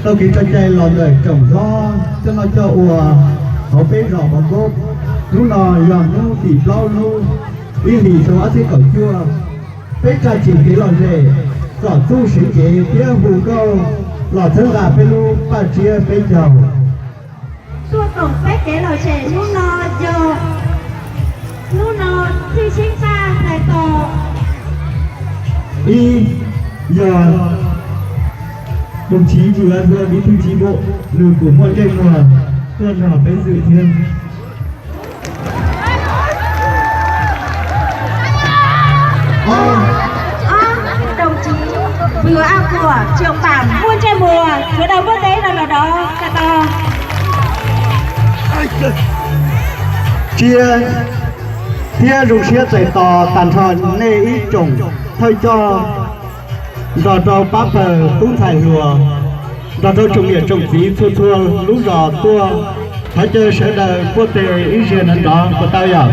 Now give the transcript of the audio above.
Tau kev tso cai los ntawm tsoom hlob coj noj coj ua hauv peb zos Pov Kob. Hnub no yog hnub tim plaub lub ib hlis xyoo ob txhiab kaum cuaj. Peb tsa tsim kev lom zem, txom txuj siv kev thiab hu nkauj los txhawb nqa peb lub paj tsiab peb caug. Tuaj koom peb kev lom zem hnub no yog hnub no txij sib nqaj hais tias ib yog đồng chí Vừa A Thuam, bí thư chi bộ, nws kuj muaj ntsej muag tuaj nrog peb xwm thiab. Ob, đồng chí Vừa A Thuam, trưởng bản, muaj ntsej muag sawv daws npuaj teb rau nram no tag to. Tsiab thiab zoo siab txais tos tag nrho nej ib tsoom thawj coj nrog rau pab pawg tub ntxhais hluas, nrog rau tsoom niam tsoom txiv txhua txhua lub zos tuaj. Thov caw sawv daws npuaj teb ib zaug nrov nrov puas tau yom?